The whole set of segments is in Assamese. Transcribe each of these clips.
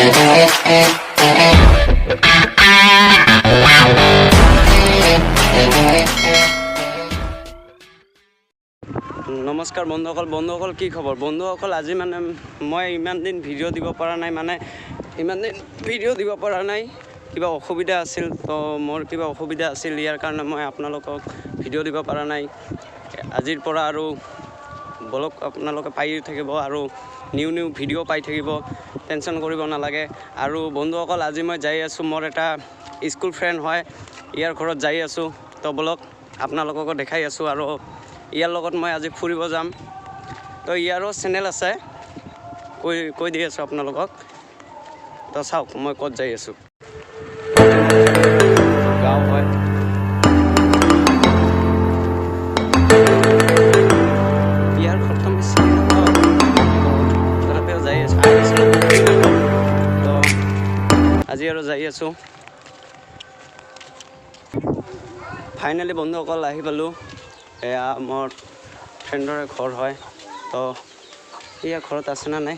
নমস্কাৰ বন্ধুসকল, বন্ধুসকল কি খবৰ? বন্ধুসকল, আজি মানে মই ইমান দিন ভিডিঅ' দিব পৰা নাই, মানে ইমান দিন ভিডিঅ' দিব পৰা নাই, কিবা অসুবিধা আছিল। তো মোৰ কিবা অসুবিধা আছিল, ইয়াৰ কাৰণে মই আপোনালোকক ভিডিঅ' দিব পৰা নাই। আজিৰ পৰা আৰু ব্লগ আপোনালোকে পাই থাকিব আৰু নিউ নিউ ভিডিঅ' পাই থাকিব, টেনশ্যন কৰিব নালাগে। আৰু বন্ধুসকল, আজি মই যাই আছোঁ, মোৰ এটা স্কুল ফ্ৰেণ্ড হয়, ইয়াৰ ঘৰত যাই আছোঁ। তো ব্লগ আপোনালোককো দেখাই আছোঁ আৰু ইয়াৰ লগত মই আজি ফুৰিব যাম। তো ইয়াৰো চেনেল আছে, কৈ কৈ দি আছোঁ আপোনালোকক। তো চাওক মই ক'ত যাই আছোঁ। গাঁও হয়। ইয়াৰ ঘৰটো মই চিনি নাপাওঁ, তথাপিও যাই আছোঁ। আহিছিলোঁ বহুত দিন আগত, তো আজি আৰু যাই আছোঁ। ফাইনেলি বন্ধুসকল আহি পালোঁ। এয়া মোৰ ফ্ৰেণ্ডৰে ঘৰ হয়। তো এয়া ঘৰত আছে না নাই?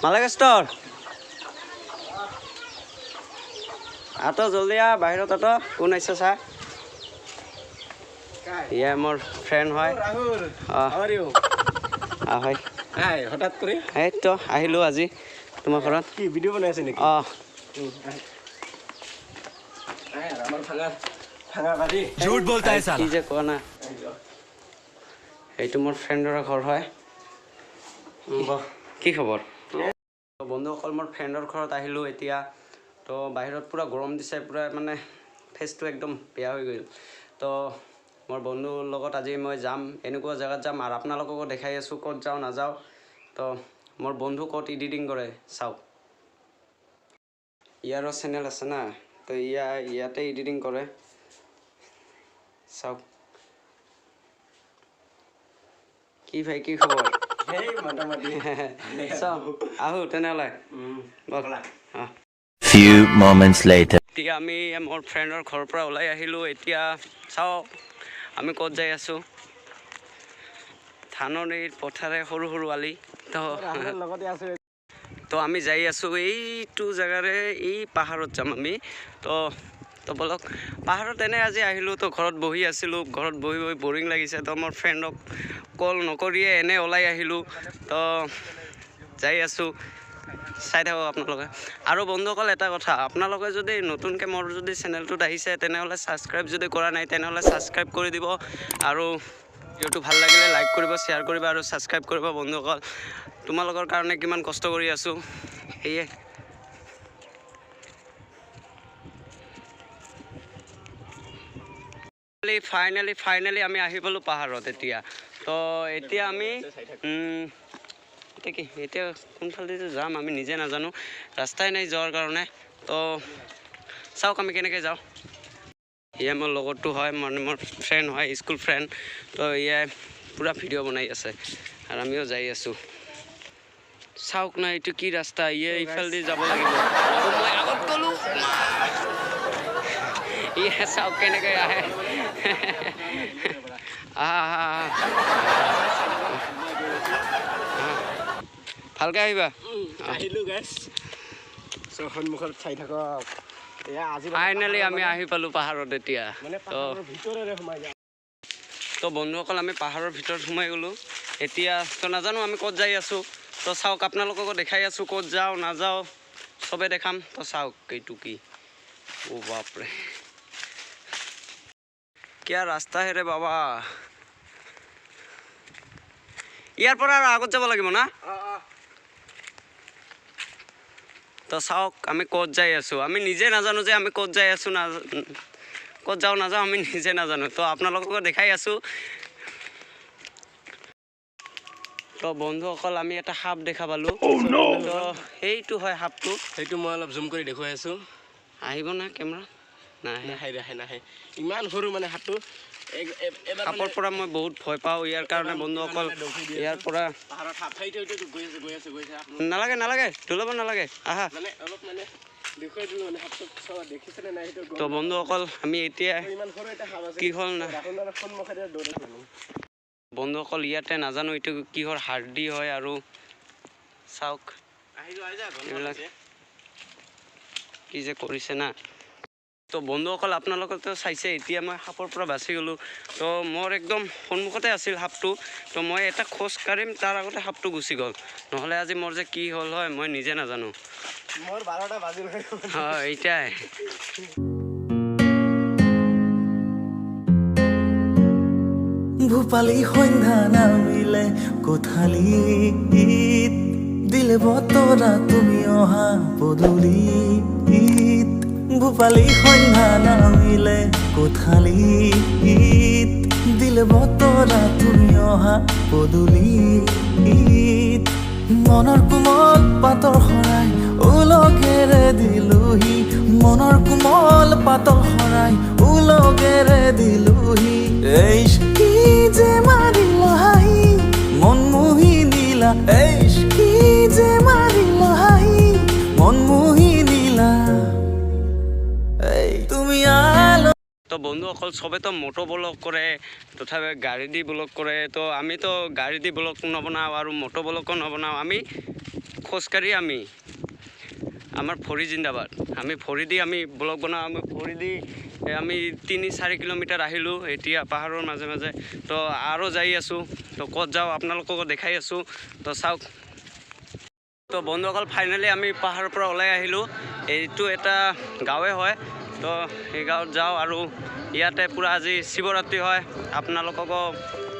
মালাকেষ্টৰ আত জলদি আহ, বাহিৰত আত। কোন আহিছে চা। এয়া মোৰ ফ্ৰেণ্ড হয়। হয়। হঠাৎ কৰি এইতো আহিলোঁ আজি তোমাৰ ঘৰত। কি ভিডিঅ' বনাই আছে নেকি? অঁ। কি যে কোৱা না, এইটো মোৰ ফ্ৰেণ্ডৰ ঘৰ হয়। কি খবৰ বন্ধুসকল? মোৰ ফ্ৰেণ্ডৰ ঘৰত আহিলোঁ এতিয়া। তো বাহিৰত পূৰা গৰম দিছে, পূৰা মানে ফেচটো একদম বেয়া হৈ গ'ল। তো মোৰ বন্ধুৰ লগত আজি মই যাম, এনেকুৱা জেগাত যাম আৰু আপোনালোককো দেখাই আছোঁ ক'ত যাওঁ নাযাওঁ। তো মোৰ বন্ধু ক'ত এডিটিং কৰে চাওক। ইয়াৰো চেনেল আছে না, তো ইয়াতে এডিটিং কৰে, চাওক। কি ভাই, কি খবৰ? আহো তেনেহ'লে। Few moments later. এতিয়া আমি মোৰ ফ্ৰেণ্ডৰ ঘৰৰ পৰা ওলাই আহিলোঁ। এতিয়া চাওক আমি ক'ত যাই আছোঁ। ধাননিৰ পথাৰে সৰু সৰু আলি। তো তো আমি যাই আছোঁ এইটো জেগাৰে, এই পাহাৰত যাম আমি। তো তো বলক পাহাৰত এনে আজি আহিলোঁ। তো ঘৰত বহি আছিলোঁ, ঘৰত বহি বহি বৰিং লাগিছে। তো মোৰ ফ্ৰেণ্ডক কল নকৰিয়ে এনে ওলাই আহিলোঁ। তো যাই আছোঁ, চাই থাকক আপোনালোকে। আৰু বন্ধুসকল এটা কথা, আপোনালোকে যদি নতুনকৈ মোৰ যদি চেনেলটোত আহিছে তেনেহ'লে ছাবস্ক্ৰাইব যদি কৰা নাই তেনেহ'লে ছাবস্ক্ৰাইব কৰি দিব। আৰু ভিডিঅ'টো ভাল লাগিলে লাইক কৰিব, শ্বেয়াৰ কৰিব আৰু ছাবস্ক্ৰাইব কৰিব। বন্ধুসকল, তোমালোকৰ কাৰণে কিমান কষ্ট কৰি আছোঁ। সেয়ে ফাইনেলি ফাইনেলি আমি আহি পালোঁ পাহাৰত এতিয়া। তো এতিয়া আমি এতিয়া কি, এতিয়া কোনফালেদি যাম আমি নিজে নাজানো, ৰাস্তাই নাই যোৱাৰ কাৰণে। তো চাওক আমি কেনেকৈ যাওঁ। ইয়ে মোৰ লগৰটো হয়, মানে মোৰ ফ্ৰেণ্ড হয়, স্কুল ফ্ৰেণ্ড। তো ইয়ে পূৰা ভিডিঅ' বনাই আছে আৰু আমিও যাই আছোঁ। চাওক না এইটো কি ৰাস্তা, ইয়ে ইফালেদি যাব লাগিব। মই আগত গ'লোঁ। ইয়ে চাওক কেনেকৈ আহে। আহা আহা, ভালকৈ আহিবা। ফাইনেলি আমি আহি পালোঁ পাহাৰত এতিয়া। তো বন্ধুসকল আমি পাহাৰৰ ভিতৰত সোমাই গ'লোঁ এতিয়া। তো নাজানো আমি ক'ত যাই আছোঁ। তো চাওক আপোনালোককো দেখাই আছোঁ ক'ত যাওঁ নাযাওঁ চবে দেখাম। তো চাওক এইটো কি, অ' বাপৰে, কিয়া ৰাস্তা হেৰে বাবা। ইয়াৰ পৰা আৰু আগত যাব লাগিব না। তো চাওক আমি ক'ত যাই আছোঁ, আমি নিজে নাজানো যে আমি ক'ত যাই আছোঁ, না ক'ত যাওঁ নাযাওঁ আমি নিজে নাজানো। তো আপোনালোককো দেখাই আছোঁ। তো বন্ধুসকল আমি এটা সাপ দেখা পালোঁ। তো সেইটো হয় সাপটো, সেইটো মই অলপ জুম কৰি দেখুৱাই আছোঁ। আহিব না কেমেৰা? নাহে নাহে, ইমান সৰু মানে সাপটো। সাপৰ পৰা মই বহুত ভয় পাওঁ, ইয়াৰ কাৰণে বন্ধুসকল ইয়াৰ পৰা নালাগে নালাগে, ধুলাব নালাগে, আহা। তো বন্ধুসকল আমি এতিয়া কি হ'ল না বন্ধুসকল, ইয়াতে নাজানো এইটো কিহৰ হাৰ্ডি হয়। আৰু চাওক এইবিলাক কি যে কৰিছে না। তো বন্ধুসকল, আপোনালোকেতো চাইছে এতিয়া মই সাপৰ পৰা বাচি গ'লোঁ। তো মোৰ একদম সন্মুখতে আছিল সাপটো, তো মই এটা খোজ কাঢ়িম তাৰ আগতে সাপটো গুচি গ'ল। নহ'লে আজি মোৰ যে কি হ'ল হয় মই নিজে নাজানো। মোৰ 12টা বাজিল। হয়, এতিয়াই ভূপালী সন্ধ্যা নামিলে কোঠালিত, দিলে বতৰা তুমি অহা পদূলিত। ভূপালী সন্ধ্যা নামিলে কোঠালিত, দিলে বতৰা তুমি অহা পদূলিত। মনৰ কোমল পাতৰ শৰাই ওলগেৰে দিলোহি, মনৰ কোমল পাতৰ শৰাই ওলগেৰে দিলোহি। এই কি যে মাৰিলা হাঁহি, মন মুহি নিলা, এই কি যে মাৰিলা হাঁহি, মন মুহি নিলা। এই তুমি আলো। তো বন্ধুসকল, চবেতো মটো ব্লগ কৰে, তথাপি গাড়ী দি ব্লগ কৰে। তো আমিতো গাড়ী দি ব্লগ নবনাওঁ আৰু মটো ব্লগো নবনাওঁ, আমি খোজকাঢ়ি, আমি আমাৰ ভৰি জিন্দাবাদ, আমি ভৰি দি আমি ব্লগ বনাওঁ। আমি ভৰি দি আমি 3-4 কিলোমিটাৰ আহিলোঁ এতিয়া পাহাৰৰ মাজে মাজে। তো আৰু যাই আছোঁ, তো ক'ত যাওঁ আপোনালোককো দেখাই আছোঁ, তো চাওক। তো বন্ধুসকল, ফাইনেলি আমি পাহাৰৰ পৰা ওলাই আহিলোঁ। এইটো এটা গাঁৱে হয়, তো সেই গাঁৱত যাওঁ আৰু ইয়াতে পূৰা আজি শিৱৰাত্ৰি হয়। আপোনালোককো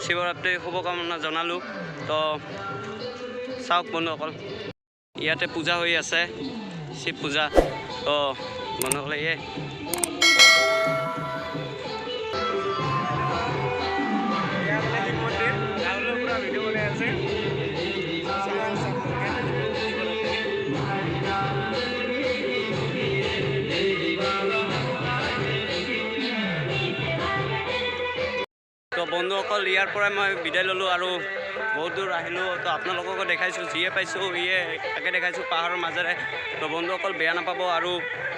শিৱৰাত্ৰিৰ শুভকামনা জনালোঁ। তো চাওক বন্ধুসকল, ইয়াতে পূজা হৈ আছে, শিৱ পূজা। তো বন্ধুসকলে এই শিৱ মন্দিৰ, ৰাহুলৰ পুৰা ভিডিঅ' বনাই আছে। তো বন্ধুসকল, ইয়াৰ পৰাই মই বিদায় ল'লোঁ আৰু বহুত দূৰ আহিলোঁ। তো আপোনালোককো দেখাইছোঁ, যিয়ে পাইছোঁ ইয়ে তাকে দেখাইছোঁ পাহাৰৰ মাজেৰে। তো বন্ধুসকল, বেয়া নাপাব। আৰু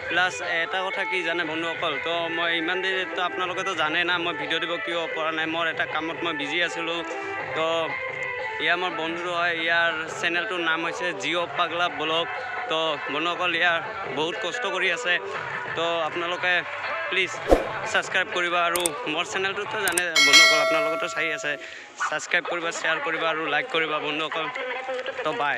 প্লাছ এটা কথা কি জানে বন্ধুসকল, তো মই ইমান দেৰি তো আপোনালোকেতো জানে না মই ভিডিঅ' দিব কিয় পৰা নাই, মোৰ এটা কামত মই বিজি আছিলোঁ। তো ইয়াৰ মোৰ বন্ধু হয়, ইয়াৰ চেনেলটোৰ নাম হৈছে জিঅ' পাগলা ব্লগ। তো বন্ধুসকল, ইয়াৰ বহুত কষ্ট কৰি আছে, তো আপোনালোকে প্লিজ ছাবস্ক্ৰাইব কৰিবা। আৰু মোৰ চেনেলটোতো জানে বন্ধুসকল, আপোনালোকেতো চাই আছে, ছাবস্ক্ৰাইব কৰিবা, শ্বেয়াৰ কৰিবা আৰু লাইক কৰিবা বন্ধুসকল। তো বাই।